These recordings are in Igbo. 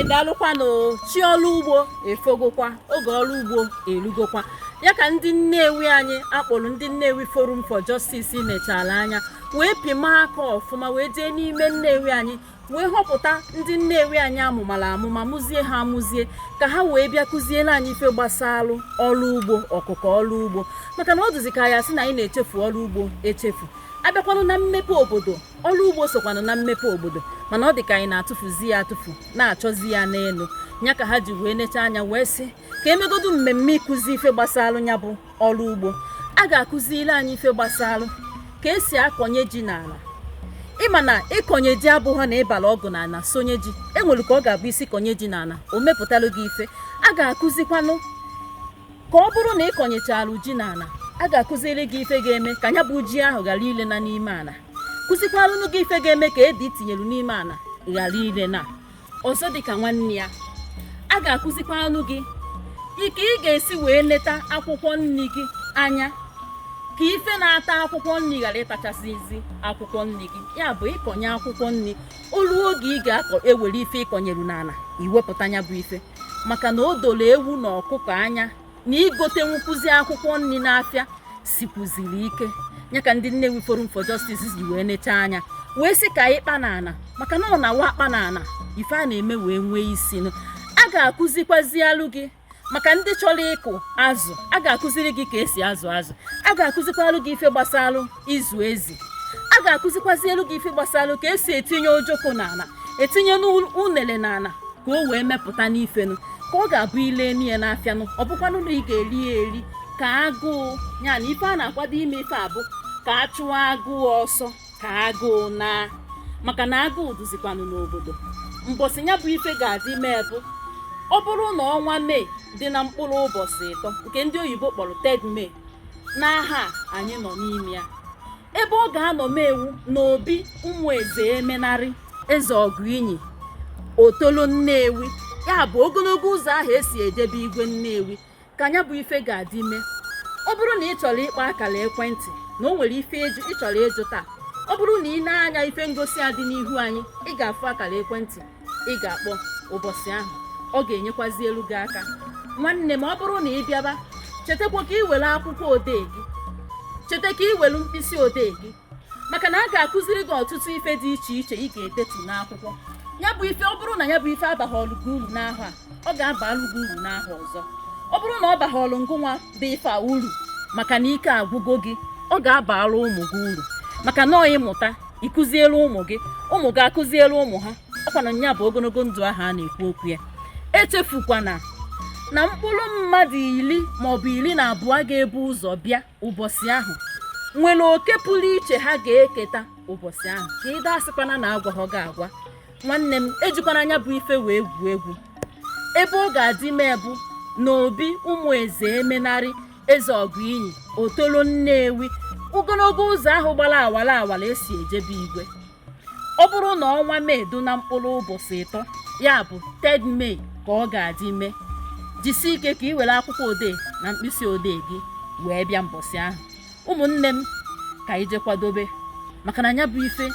Daalụkwanụ. Chi ọrụ ugbo efogokwa, oge ọrụ ugbo erugokwa. Ya ka ndị Nnewi anyị akpọrọ ndị Nnewi Forum for Justice nechala anya wee pịma aka ọfụma, wee jee n'ime Nnewi anyị wee họpụta ndị Nnewi anyị amụmara amụma, mụzie ha amụzie, ka ha wee bịa kụziere anyị ife gbasalụ ọrụ ugbo, ọkụkọ ọrụ ugbo, maka na ọ dụzi ka ya sị na anyị na-echefu ọrụ ugbo echefu. Abịakwanụ na mmepe obodo, ọrụ ugbo sokwanụ na mmepe obodo, mana ọ dị ka anyị na-atụfuzi ya atụfu, na-achọzi ya n'elu ya. Ka ha ji wee necha anya wee sị ka emegodu mmemme ịkụzi ife gbasalụ ya bụ ọrụ ugbo. A ga-akụziri anyị ife gbasalụ ka esi akọnye ji n'ala. Ịma na ịkọnye ji abụghị na ịbala ọgụ n'ala sonye ji. Enwere ka ọ ga-abụ isi kọnye ji n'ala, o mepụtalụ gị ife. A ga-akụzikwanụ ka ọ bụrụ na ị kọnyechara ji n'ala, a ga-akụziri gị ife ga-eme ka ya bụ ji ahụ ghara ile na n'ime ala, kụzikwarụnụ gị ife ga-eme ka ede itinyere n'ime ala ghara ile na. Ọzọ dịka nwanne ya, a ga-akụzikwanụ gị ike ị ga-esi wee leta akwụkwọ nri gị anya, ka ife na-ata akwụkwọ nri ghara ịtachasịzi akwụkwọ nri gị. Ya bụ, ịkọnye akwụkwọ nri, olu oge ị ga-akọ ewere ife ịkọnyeru n'ala, iwepụta ya bụ ife, maka na o doro ewu na ọkụkọ anya na igote nwukwuzi akwụkwọ nri n'afịa sikwuziri ike. Ya ka ndị Nnewi Forum for Justice ji wee nechaa anya wee sị ka anyị kpa n'ala, maka na ọ na-awa akpa n'ala, ife a na-eme wee nwee isi. A ga-akụzikwazialụ gị maka ndị chọrọ ịkụ azụ, a ga-akụziri gị ka esi azụ azụ. A ga-akụzikwarụ gị ife gbasalụ ịzụ ezi. A ga-akụzikwazielu gị ife gbasalụ ka esi etinye ojoko n'ala, etinye n'unere n'ala, ka o wee mepụta n'ifenụ, ka ọ ga-abụ ile ya n'afịanụ. Ọ bụkwanụ na ị ga-eri ya eri ka agụụ ya na ife a na-akwado ime ife abụ ka a chụọ agụụ ọsọ, ka agụụ na, maka na agụụ dụzikwanụ n'obodo. Mbọsị ya bụ ife ga-adị mee bụ ọ bụrụ na ọnwa Mee dị na mkpụrụ ụbọchị 3, nke ndị oyibo kpọrọ 3rd May n'aha anyị nọ n'ime ya. Ebe ọ ga-anọ meewu n'obi ụmụ eze emenarị eze ọgụ inyi otolo Nnewi, ya bụ ogologo ụzọ ahụ esi ejebe igwe Nnewi, ka ya bụ ife ga-adị mee. Ọ bụrụ na ị chọrọ ịkpọ akara ekwentị na o nwere ife ị chọrọ ịjụ taa, ọ bụrụ na ị na-anya ife ngosi a dị n'ihu anyị, ị ga-afụ akara ekwentị ị ga-akpọ ụbọchị ahụ. Ọ ga-enyekwazi elu gị aka. Nwanne m, ọ bụrụ na ị bịaba, chetakwa ka ị were akwụkwọ odee gị, cheta ka ị were mkpịsị odee gị, maka na a ga-akụziri gị ọtụtụ ife dị iche iche ị ga-edetu n'akwụkwọ. Ya bụ ife, ọ bụrụ na ya bụ ife abaghọlụ gị uru n'ahụ a, ọ ga-abalụ gị uru n'ahụ ọzọ. Ọ bụrụ na ọ baghọlụ ngụnwa bụ ife a uru, maka na ike agwụgo gị, ọ ga-abara ụmụ gị uru, maka na ọ ịmụta ịkụziere ụmụ gị, ụmụ gị akụziere ụmụ ha. Ọkwana nya bụ ogologo ndụ ahụ a na-ekwu okwu ya. Echefukwana na mkpụrụ mmadụ 10 maọbụ 12 ga-ebu ụzọ bịa ụbọchị ahụ nwere oke pụrụ iche ha ga-eketa ụbọchị ahụ. Ka ị dasịkwana na agwaghọ gị agwa. Nwanne m, ejikwana anya bụ ife wee gwuo egwu. Ebe ọ ga-adị mee bụ n'obi ụmụ eze emenarị eze ọgụ inyi otolo Nnewi, ogologo ụzọ ahụ gbara awara awara esi ejebe igwe. Ọ bụrụ na ọnwa Mee dị na mkpụrụ ụbọchị 3, ya bụ 3rd May, ka ọ ga-adị mee. Jisie ike ka ị were akwụkwọ odee na mkpịsị odee gị wee bịa mbọsị ahụ. Ụmụnne m, ka anyị jee kwadobe, maka na ya bụ ife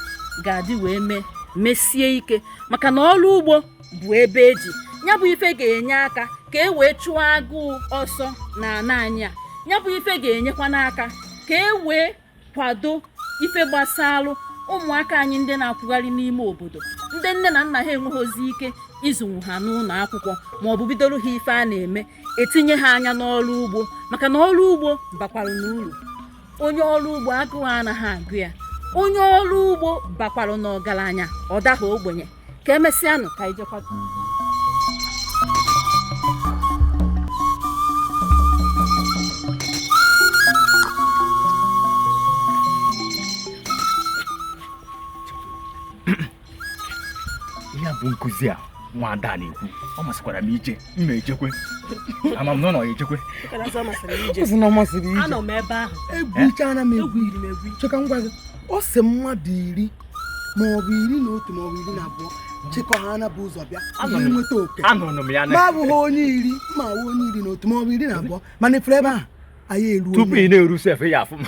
ga-adị wee mee mesie ike, maka na ọrụ ugbo bụ ebe eji ya bụ ife ga-enye aka ka e wee chụọ agụụ ọsọ na ana anyị a. Ya bụ ife ga-enyekwa n'aka ka e wee kwado ife gbasalụ ụmụaka anyị ndị na-akwụgharị n'ime obodo, ndị nne na nna ha enweghị ozi ike ịzụnwu ha n'ụlọ akwụkwọ ma ọ bụ bidoro ha ife a na-eme, etinye ha anya n'ọrụ ugbo, maka na ọrụ ugbo bakwara n'uru. Onye ọrụ ugbo, agụụ anaghị agụ ya. Onye ọrụ ugbo bakwara n'ọgaranya, ọ daghị ogbenye. Ka emesịanụ, ka anyị jekwa. Ihe a bụ nkụzi a nwada na-ekwu, ọ masịkwara m ije. M na-ejekwe, ama m na ọ nọ ejekwe. Ọ sị na ọ masịrị ije. Anọ m ebe ahụ. Egwuchara m egwu. Egwuri m egwu. Chọka m gwa gị, ọ sị mmadụ 10 ma ọ bụ 11 ma ọ bụ 12 chịkọ ha na bụ ụzọ bịa Anọ m- ihe nweta oke. Anụrụ m ya Ma na abụghị onye 10, ma awụ onye 11 ma ọ bụ 12, mana ifuru ebe ahụ anyị eruo. Tupu ị na-eru sef, ya afụ m.